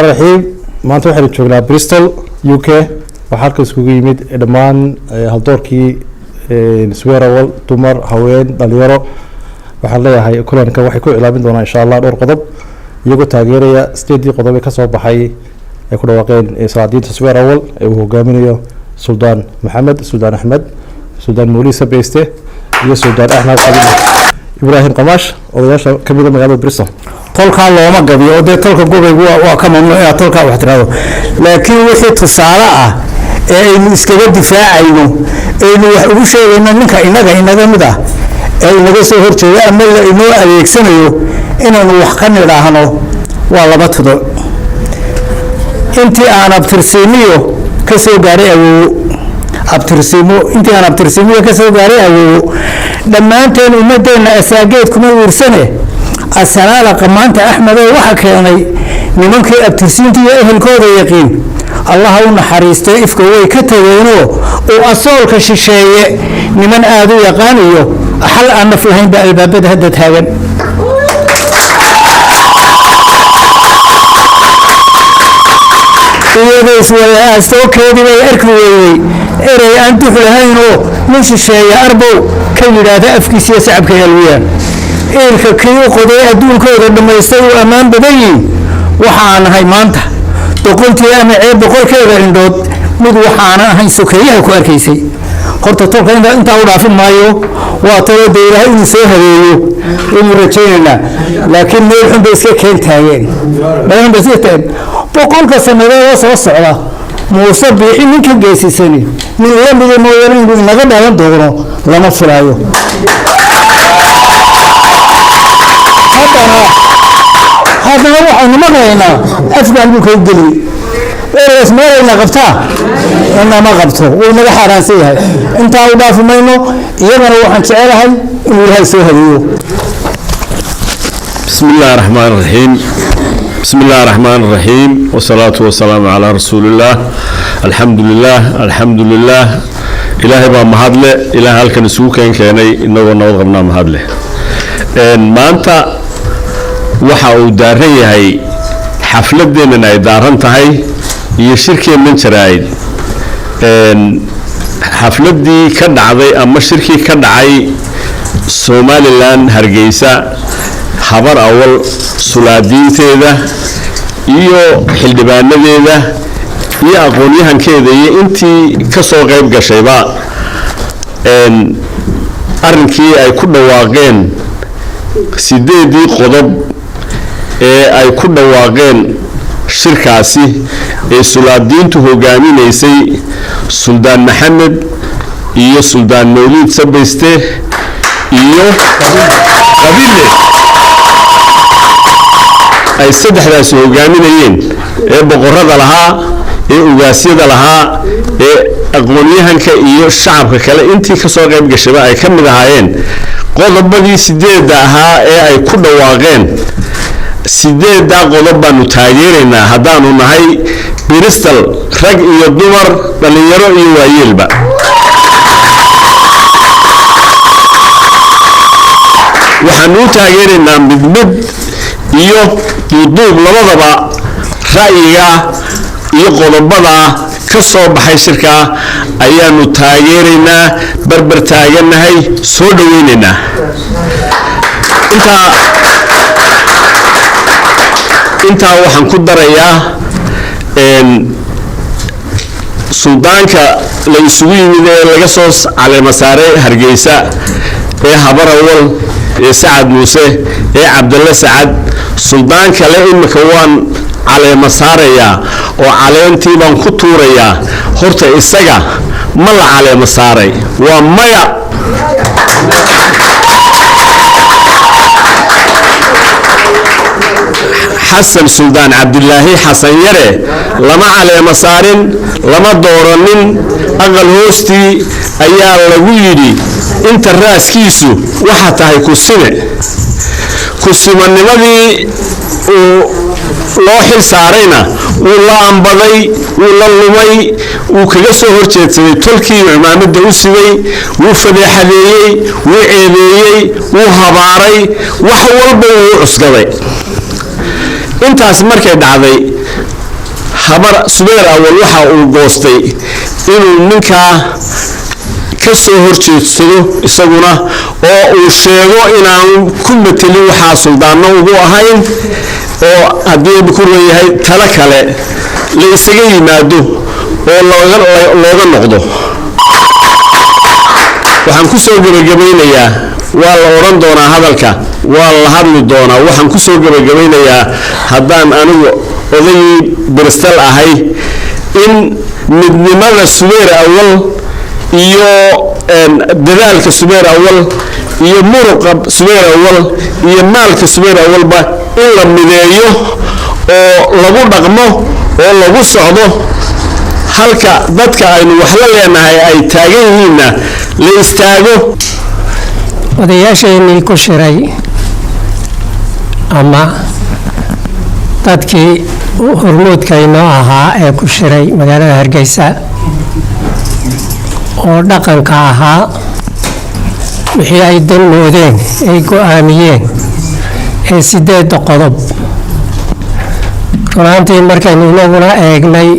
Raxiim, maanta waxaynu joognaa Bristol, UK. Waxaa halka iskugu yimid dhammaan haldoorkii Subeer Awal, dumar, haween, dhalinyaro. Waxaan leeyahay kulanka waxay ku iclaamin doonaa, insha Allah, dhowr qodob, iyagoo taageeraya sideedii qodob ee kasoo baxay ay ku dhawaaqeen salaadiinta Subeer Awal ee uu hogaaminayo Suldaan Maxamed, Suldaan Axmed, Suldaan Mawliid Sabeyste iyo Suldaan Axmed Xabiib Ibraahim Qamaash, odayaasha kamida magaalada Bristol. Tolkaa looma gabiyo oo dee tolka gobaygu waa ka mamnuuc inaad tolkaa wax tirahdo, laakiin wixii tusaale ah ee aynu iskaga difaacayno, aynu wax ugu sheegayno ninka inaga inaga mid ah ee inaga soo horjeedo ama la inoo adeegsanayo, inaynu wax ka nidhaahno waa laba tudo. Intii aan abtirsiimiyo ka soo gaaray awoowo, abtirsiimo, intii aan abtirsiimiyo ka soo gaaray awoowo, dhammaanteen ummadeenna asaageed kuma wiirsane. Asalaalaqa maanta Axmedoo waxa keenay nimankii abtirsiinta iyo ehelkooda yaqiin, Allaha u naxariistay, ifka way ka tageenoo uu asoolka shisheeye niman aada u yaqaan iyo xal aan naf lahayn baa albaabada hadda taagan. Iyadoo iswadaastookeedii bay arki weeyey erey aan dux lahaynoo nin shisheeye arbow ka yidhaahda afkiisiyo sacabka alwiyaan. Eelka kii u qoday adduunkooda dhammaystay uu ammaan badan yihin. Waxaan ahay maanta doqontii ama ceeb boqolkeeda indhood mid waxaana ahayn sokeeyaha ku arkaysay. Horta tolka intaa u dhaafin maayo, waa talo dee Ilaahay inuu soo habeeyo inuu rajaynaynaa, laakiin meel xun bay iska keen taageen, meel xun bay iska taageen. 100-ka sannadood oo soo socda Muuse Biixi ninka geesisani nin la mida mooyaane inuu inaga dhalan doono lama filaayo. Haddana waxaynu maqlaynaa afgaan buu kaga geliyey eregaas. Meelayna qabtaa inama qabto, wuu naga xaaraansan yahay. Intaa u dhaafi mayno, iyagana waxaan jecelahay inuu Ilaahay soo hadeeyo. بسم الله الرحمن الرحيم، بسم الله الرحمن الرحيم، والصلاة والسلام على رسول الله. الحمد لله، الحمد لله، إلهي baa mahadle. Ilaahay halkan isugu keen keenay inagoo nabad qabnaa mahadle. Maanta waxa uu daaran yahay xafladeennan ay daaran tahay iyo shirkeennan jaraa'id xafladdii ka dhacday ama shirkii ka dhacay Somalilan, Hargeysa, Habar Awal sulaadiinteeda iyo xildhibaanadeeda iyo aqoon-yahankeeda iyo intii ka soo qayb gashayba, arrinkii ay ku dhawaaqeen, sideedii qodob ee ay ku dhawaaqeen shirkaasi ee sulaadiintu hogaaminaysay, Suldaan Maxamed iyo Suldaan Mawliid Sabayste iyo Qabile, ay saddexdaasi hogaaminayeen, ee boqorada lahaa, ee ugaasyada lahaa, ee aqoon-yahanka iyo shacabka kale intii ka soo qayb gashayba ay ka mid ahaayeen, qodobadii sideedda ahaa ee ay ku dhawaaqeen, sideeddaa qodob baanu taageeraynaa haddaanu nahay Bristol, rag iyo dumar, dhallinyaro iyo waayeelba. Waxaanu u taageeraynaa mid mid iyo duuduub labadaba. Ra'yiga iyo qodobada ka soo baxay shirkaa ayaanu taageeraynaa, barbar taagannahay, soo dhoweynaynaa. Intaa waxaan ku darayaa suldaanka la isugu yimid ee laga soo caleema saaray Hargeysa ee Habar Awal ee Sacad Muuse ee Cabdalle Sacad, suldaan kale imika waan caleema saarayaa oo caleentii baan ku tuurayaa. Horta isaga ma la caleema saaray? Waa maya. Xasan Suldaan Cabdilaahi Xasan Yare lama caleema saarin, lama dooranin. Aqal hoostii ayaa lagu yidhi inta raaskiisu waxa tahay kusime. Kusimanimadii uu loo xil saarayna wuu la ambaday, wuu la lumay, wuu kaga soo horjeedsaday tolkii cumaamadda u siday, wuu fadeexadeeyey, wuu ceebeeyey, wuu habaaray, wax walba wuu u cusgaday. Intaas markay dhacday Habar Subeer Awal waxa uu goostay inuu ninkaa ka soo horjeedsado isaguna, oo uu sheego inaanu ku matelin waxaa suldaanno ugu ahayn, oo haddii ku leeyahay talo kale la isaga yimaado oo looga noqdo. Waxaan ku soo gebagabaynayaa, waa la odhan doonaa hadalka, waa la hadli doonaa, waxaan ku soo gebagabaynayaa haddaan anigu odagii Bristol ahay in midnimada Subeer Awal iyo dadaalka Subeer Awal iyo muruqa Subeer Awal iyo maalka Subeer Awalba in la mideeyo oo lagu dhaqmo oo lagu socdo. Halka dadka aynu wax la leenahay ay taagan yihiinna la istaago. Odayaashaynii ku shiray ama dadkii hormuudkaynoo ahaa ee ku shiray magaalada Hargeysa oo dhaqanka ahaa, wixii ay dan moodeen ay go-aamiyeen ee 8-da qodob, runaantii markaynu inaguna eegnay,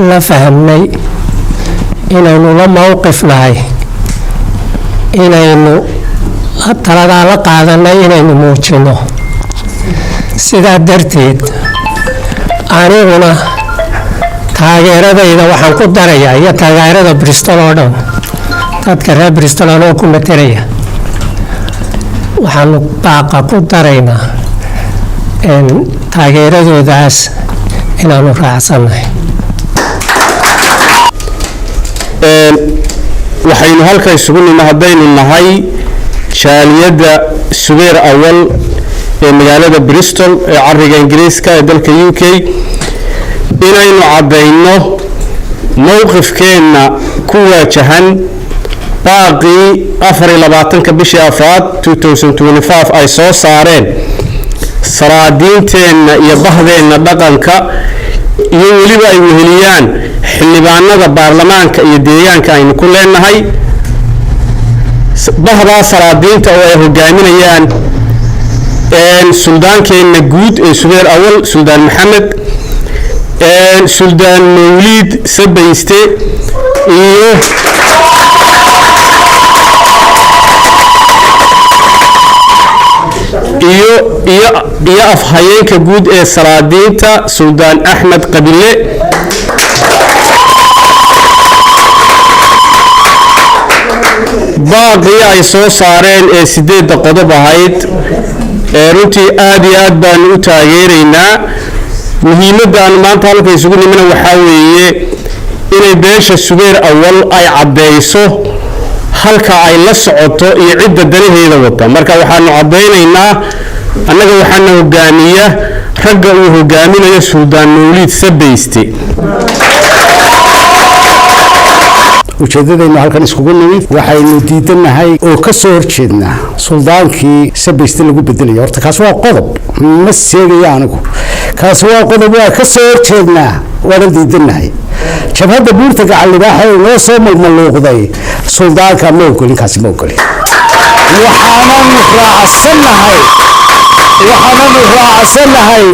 la fahamnay inaynu la mowqif nahay, inaynu taladaa la qaadanay, inaynu muujino. Sidaa darteed aniguna taageeradayda waxaan ku darayaa iyo taageerada Bristol oo dhan, dadka reer Bristol anoo ku matalaya, waxaanu baaqa ku daraynaa taageeradoodaas inaanu raacsannahay. Waxaynu halka isugu nimo haddaynu nahay jaaliyadda Subeer Awal ee magaalada Bristol ee cariga Ingiriiska ee dalka UK inaynu caddayno mowqifkeenna ku waajahan baaqii 24-ka bishii afraad 2025 ay soo saareen saraadiinteenna iyo bahdeenna dhaqanka, iyo weliba ay weheliyaan xildhibaanada baarlamaanka iyo deegaanka aynu ku leenahay, bahdaa salaadiinta oo ay hogaaminayaan suldaankeenna guud ee Subeer Awal, Suldaan Maxamed, Suldaan Mawliid Sabayste iyo afhayeenka guud ee salaadiinta, Suldaan Axmed Qabile. Baaqii ay soo saareen ee 8-da qodob ahayd ee runtii aad iyo aad baanu u taageeraynaa. Muhiimadda aanu maanta halka isugu nimina waxaa weeye inay beesha Subeer Awal ay caddeyso halka ay la socoto iyo cidda danaheeda wata. Marka waxaanu caddaynaynaa annaga waxaana hogaamiya ragga uu hogaaminayo Suldaan Mawliid Sabayste. Ujeeddadaynu halkan iskugu nimid, waxaynu diidanahay oo ka soo horjeednaa suldaankii Sabayste lagu bedelayo. Horta kaas waa qodob, ma seegayo anigu, kaas waa qodob, waa ka soo horjeednaa, waana diidanahay. Jabhadda Buurta Gacan Libaaxa ee noo soo malmaluuqday suldaanka ma ogolin, kaasi ma ogolin. Waxaananu raacsannahay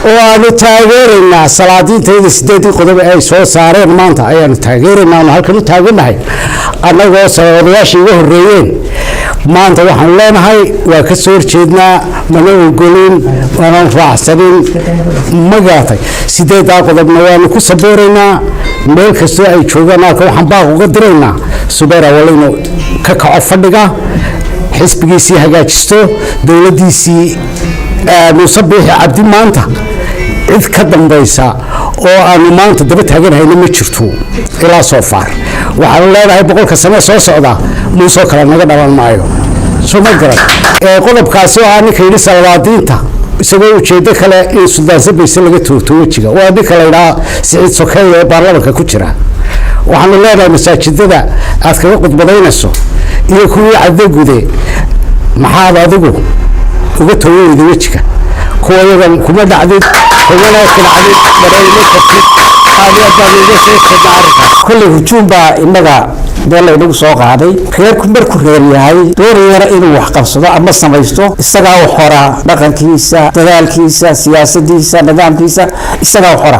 oo aanu taageeraynaa salaadiintayda 8-dii qodob ee ay soo saareen maanta ayaanu taageeraynaa, aanu halkan u taagannahay annagoo odayaashii iga horreeyeen. Maanta waxaanu leenahay waa ka soo horjeednaa, mana ogolin, waanan raacsanin, ma garatay? 8-daa qodobna waanu ku sabooraynaa meel kastoo ay joogaan. Halka waxaan baaq uga diraynaa Subeer Awal inuu ka kaco fadhiga, xisbigiisii hagaajisto, dowladdiisii Muuse Biixi Cabdi. Maanta cid ka dambaysa oo aanu maanta daba taaganhayno ma jirto ilaa soo far. Waxaanu leenahay 100-ka sane soo socda Muusoo kale naga dhalan maayo, soo ma garan? Qodobkaasi oo ah ninka yidhi salaadiinta isagoo ujeedo kale in Suldaan Sabayse laga toogto wejiga, waa ninka la yidhaha Siciid Sokeeye ee baarlamanka ku jira. Waxaanu leenahay masaajidada aad kaga khudbadaynayso iyo kuwii caddo gude, maxaad adigu uga toogayda wejiga? Kuwa iyagan kuma dhacdid, kumana kudhacdid, marayma kartid. Aad iyo aad baan uga soo jeednaa arrinkaas. Kolley hujuum baa innaga Dee laynagu soo qaaday reerku markuu reer yahay, doonayana inuu wax qabsado ama samaysto, isagaa u xoraa dhaqankiisa, dadaalkiisa, siyaasadiisa, nidaamkiisa, isagaa u xora.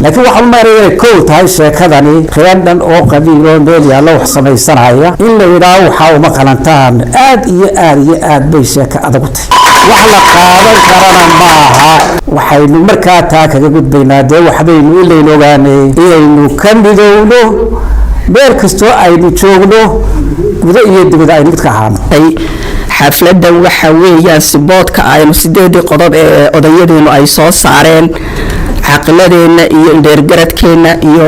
Laakiin waxaan u maaraya inay kow tahay sheekadani reer dhan oo qabiil oo meel yaallo wax samaysanaya in la yidhaaho waxaa uma qalantaan, aad iyo aad iyo aad bay sheeka adag u tahay, wax la qaadan karana maaha. Waxaynu markaa taa kaga gudbaynaa, dee waxbaynu ilaynu ogaanay inaynu ka midowno meel kastoo aynu joogno, gudo iyo dibada aynu mid ka ahaano. Xafladdan waxa weeyaan siboodka aynu sideedii qodob ee odayadeenu ay soo saareen, caqiladeenna iyo indheergaradkeenna iyo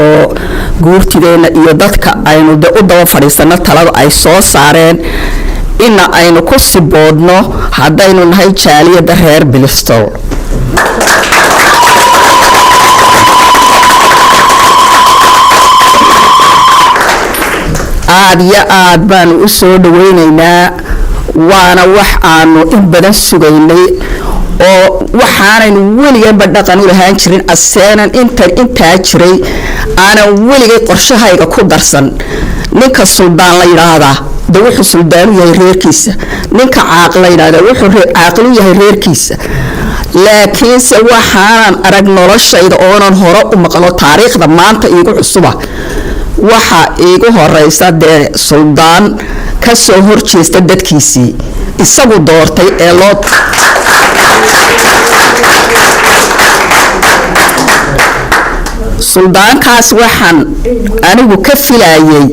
guurtideenna iyo dadka aynu de u daba fadhiisano talada ay soo saareen, ina aynu ku siboodno haddaynu nahay jaaliyadda reer Bristol. Aada iyo aad baanu u soo dhaweynaynaa, waana wax aanu in badan sugaynay oo waxaanaynu weliganba dhaqan u lahaan jirin. Aseenan intan intaa jiray aanan weligay qorshahayga ku darsan. Ninka suldaan la yidhaahdaa de wuxuu suldaan u yahay reerkiisa, ninka caaqil la yidhaahdaa wuxuu caaqil u yahay reerkiisa, laakiinse waxaanan arag noloshayda oonan hore u maqlo, taariikhda maanta iigu cusuba, waxa iigu horeysa dee suldaan ka soo horjeesta dadkiisii isagu doortay ee loo. Suldaankaas waxaan anigu ka filayay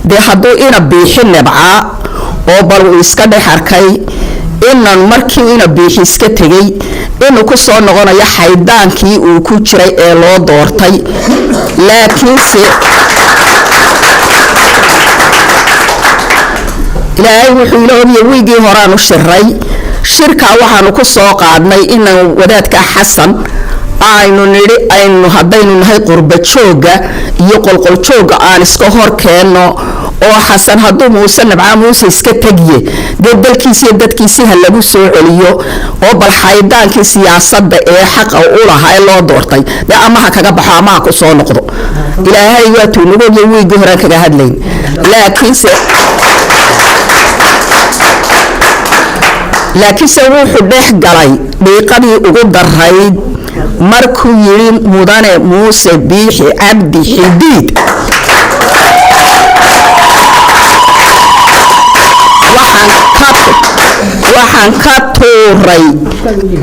dee hadduu ina Biixi nebcaa oo bal uu iska dhex arkay inan markii ina Biixi iska tegey inuu ku soo noqonayo xaydaankii uu ku jiray ee loo doortay. Laakiinse Ilaahay wuxuu ila ogiyay, wiigii horaanu shiray, shirkaa waxaanu ku soo qaadnay inaan wadaadka Xasan aynu nidhi aynu haddaynu nahay qurba joogga iyo qolqol joogga aan iska hor keenno, oo Xasan hadduu Muuse nabcaa, Muuse iska tegiye, dee dalkiisi iyo dadkiisii ha lagu soo celiyo, oo bal xaydaankii siyaasadda ee xaqa u lahaa ee loo doortay dee ama ha kaga baxo ama ha ku soo noqdo. Ilaahay waatuu nagu ogya, wiigii horaan kaga hadlayn. Laakiinse wuxuu dhex galay dhiiqadii ugu darayd markuu yidhi mudane Muuse Biixi Cabdi Xidiid. Waxaan ka tuuray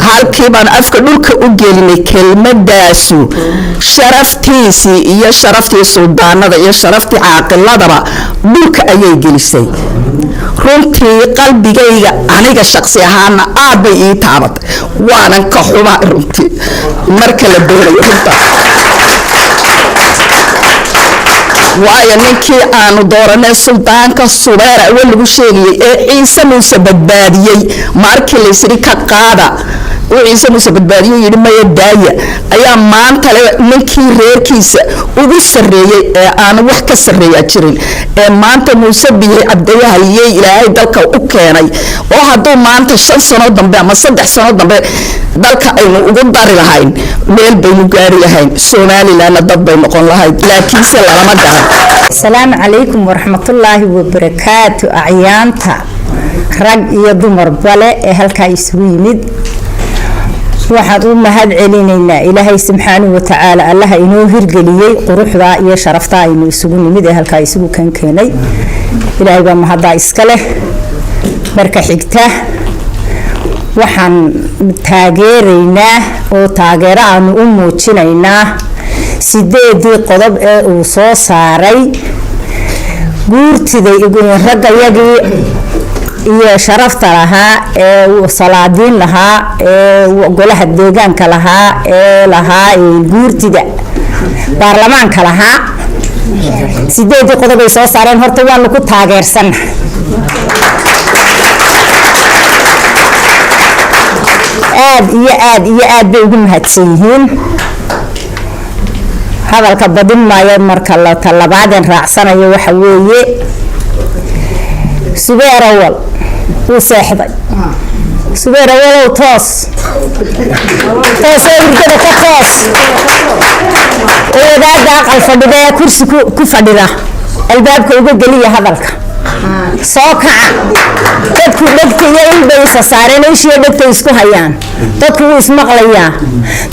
halkii baan afka dhulka u gelinay kelmadaasu, sharaftiisii iyo sharaftii suldaanada iyo sharaftii caaqiladaba dhulka ayay gelisay. Runtii qalbigayga aniga shaqsi ahaana aad bay ii taabatay, waanan ka xumaa runtii marka la doonayo runta, waayo ninkii aanu dooranay suldaanka Subeera awa lagu sheegayay ee Ciise Muuse badbaadiyey, markii laysiri ka qaada uu Ciise Muuse badbaadiyo yidhi maya daaya, ayaa maanta le ninkii reerkiisa ugu sarreeyey ee aan wax ka sarreeyaa jirin ee maanta Muuse Biixi Cabdiyahayey Ilaahay dalka u keenay, oo hadduu maanta 5 sano dambe ama 3 sano dambe dalka aynu ugu dari lahayn, meel baynu gaari lahayn, Somalilandna dad bay noqon lahayd, laakiinse lalama garan. Asalaamu calaykum waraxmatullaahi wabarakaatu. Acyaanta rag iyo dumarbale ee halkaa isugu yimid, waxaan u mahad celinaynaa Ilaahay subxaanahu watacaala, Allaha inoo hirgeliyey quruxdaa iyo sharaftaa aynu isugu nimid ee halkaa isugu keenay. Ilaahay baa mahaddaa iska leh. Marka xigta, waxaan taageeraynaa oo taageero aanu u muujinaynaa sideedii qodob ee uu soo saaray guurtiday raggayagii iyo sharafta lahaa ee salaadiin lahaa ee golaha deegaanka lahaa ee lahaa guurtida baarlamaanka lahaa. Sideedii qodob ay soo saareen horta waanu ku taageersana, aad iyo aad iyo aad bay ugu mahadsan yihiin. Hadalka badin maayo. Marka la talabaaden raacsanayo waxa weeye, Subeer Awal wuu seexday. Subeer Awalow, toos toosoo hurdada ka toos oo wadaada aqal fadhida ee kursi ku fadhida. Albaabka uga geliya hadalka. Soo kaca. Dadku dhegta iyo ilbay isa saareen, ishiyo dhegta isku hayaan. Dadku wuu ismaqlayaa,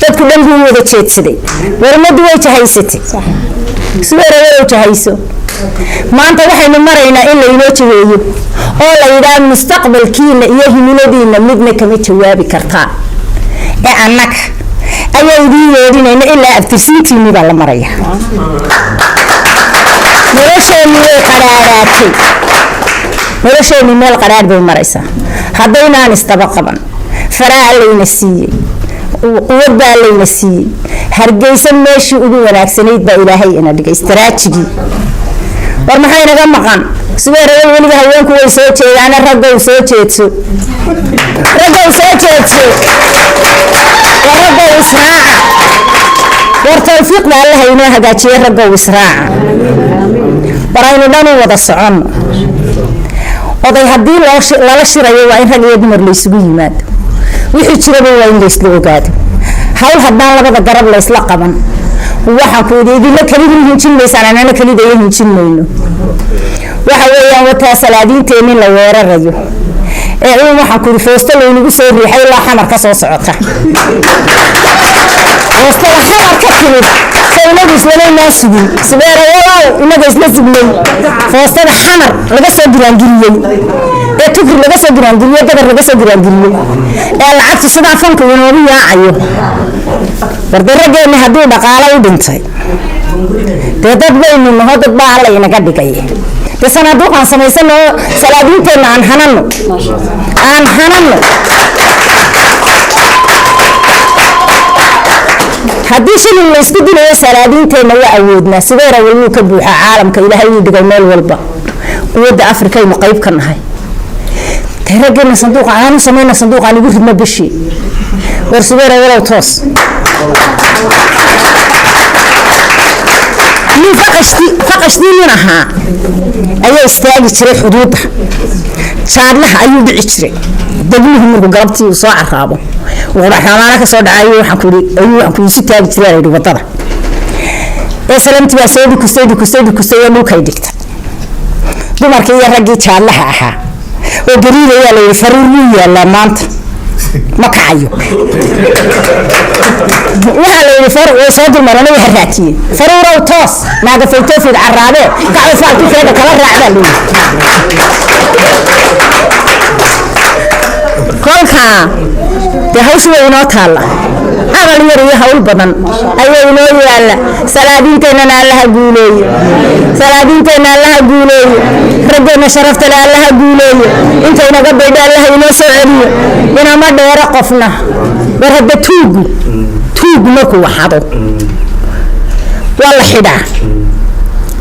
dadku dhan buu wada jeedsaday. Warmadu way jahaysatay, Subeerawalow jahayso. Maanta waxaynu maraynaa in laynoo jaheeyo oo la yidhaah mustaqbalkiina iyo himiladiina midna kama jawaabi kartaa ee annaga ayaa idiin yeedhinayna. Ilaa abtirsiintiinii baa la maraya. Nolosheenni way qadhaadhaatay, nolosheenni meel qadhaadh bay maraysaa haddaynaan isdaba qaban. Faraa layna siiyey, quwad baa layna siiyey. Hargeysa meeshii ugu wanaagsanayd baa Ilaahay ina dhigay, istaraajigii. War maxay naga maqan? Subeerawal weliba haweenku way soo jeedaana. Raggow soo jeedso, raggow soo jeedso. War raggow israaca. War tawfiiqda Allaha inoo hagaajiye. Raggow israaca. War aynu dhan u wada soconno. Oday haddii lala shirayo waa in rag iyo dumar laysugu yimaado. Wixii jiraba waa in laysla ogaado. Hawl haddaan labada garab laysla qaban, waxaan ku yidhi idinla kelidin hinjin maysaan, anana kelidaya hinjin mayno. Waxa weeyaan wataa salaadiinteenni la weerarayo ee uun waxaan ku yidhi foosto laynagu soo riixay ilaa Xamar ka soo socota, foostada Xamar ka timid. So inagu islamaynaa sugin, Subeerawalow, inaga isla sugnay foostada Xamar laga soo giraangiriyey ee Tukri laga soo giraangiriyey, Gadar laga soo giraangiriyey ee lacagtu sidaa fanka inoogu yaacayo. Warde raggeenni hadduu dhaqaalo u dhintay, dee dad baynu naho, dad baa Alla inaga dhigay. Dee sanaaduuqaan samaysano, salaadiinteenna aan hanano, aan hanano. Haddii shilin laysku dilayo salaadiinteenna waa awoodnaa. Subeerawal wuu ka buuxaa caalamka, Ilaahay wuu dhigay meel walba. Quwadda Afrikaynu qayb ka nahay. Dee raggeena sanduuqa aanu samayna, sanduuqaan igu ridno bishii. War Subeerawalow toos. Nin faqashti faqashtii nin ahaa ayaa istaagi jiray xuduudda, jaadlaha ayuu dhici jiray. Degmuhu markuu galabtii uu soo caraabo, wuxuu ka soo dhacay, waxaan ku yidhi ayuu waxaan ku isu taagi jiray, la yidhi wadada ee salamtii baa soo dhukustay, dhukustay, dhukustay oo dhulkay dhigtay. Dumarkii iyo raggii jaadlaha ahaa oo gariirayaa la yidhi faruur wuu yaallaa maanta ma kacayo. Waxaa la yidhi way soo dulmareen, way haraatiyeen. Faruurow toos, naaga faytoofid caraabee kacdo, faalki feedha kala raacdaa la yidhi. Kolkaa dee hawshu way inoo taalla, aqal yar iyo hawl badan ayaa inoo yaalla. Salaadiinteennana Allaha guuleeye, salaadiinteenna Allaha guuleeye, raggeenna sharaftale Allaha guuleeye, intaynaga baydha Allaha inoo soo celiyo. Inama dheero qofna. War hadda tuugu, tuugu markuu waxado waa la xidhaa,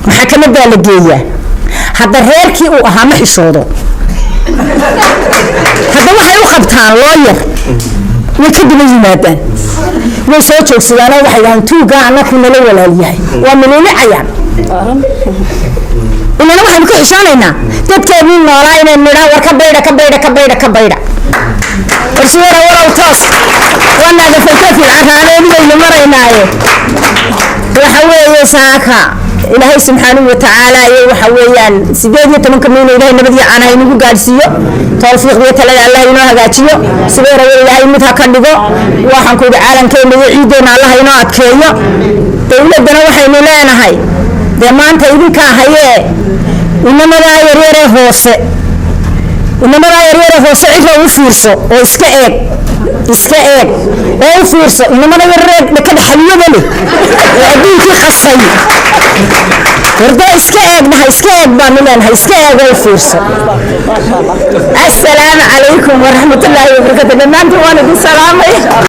maxakamadaa la geeyaa. Hadda reerkii uu ahaa ma xishoodo, hadda waxay u qabtaan looyar, way ka daba yimaadaan, way soo joogsadaanoo waxay dhahaan tuuggaa annaku nala walaalyahay, waa mililicayaan. Inana waxaynu ka xishoonaynaa dadkeennii noolaa inaynu nidhaa war ka baydha, ka baydha, ka baydha, ka baydha. Warsuwara walow toos, wanaaga faytofil caraabeedi baynu maraynaaye. Waxa weeye saaka Ilaahay subxaanahu watacaala iyo waxa weeyaan 18-ka mayna Ilaahay nabad iyo caanaha inagu gaadhsiiyo, tawfiiqdiyo talada Allah inoo hagaajiyo. Subeerawa Ilaahay mid ha ka dhigo. Waxaan ku yidhi caalamkeena iyo ciiddeena Allah inoo adkeeyo. Dowladdana waxaynu leenahay dee maanta idinkaa hayee inamadaa yaryaree hoose, inamadaa yaryaree hoose cira u fiirso oo iska eeg, iska eeg oo u fiirso inamada yaryaree dhakada xaliyada leh ee adduunkii qasay. Wardoo iska eegnaha, iska eeg baanu leenahay, iska eeg oo u fiirso. Assalaamu calaykum waraxmatullaahi wabarakaatu. Dhammaantiin waan idin salaamay.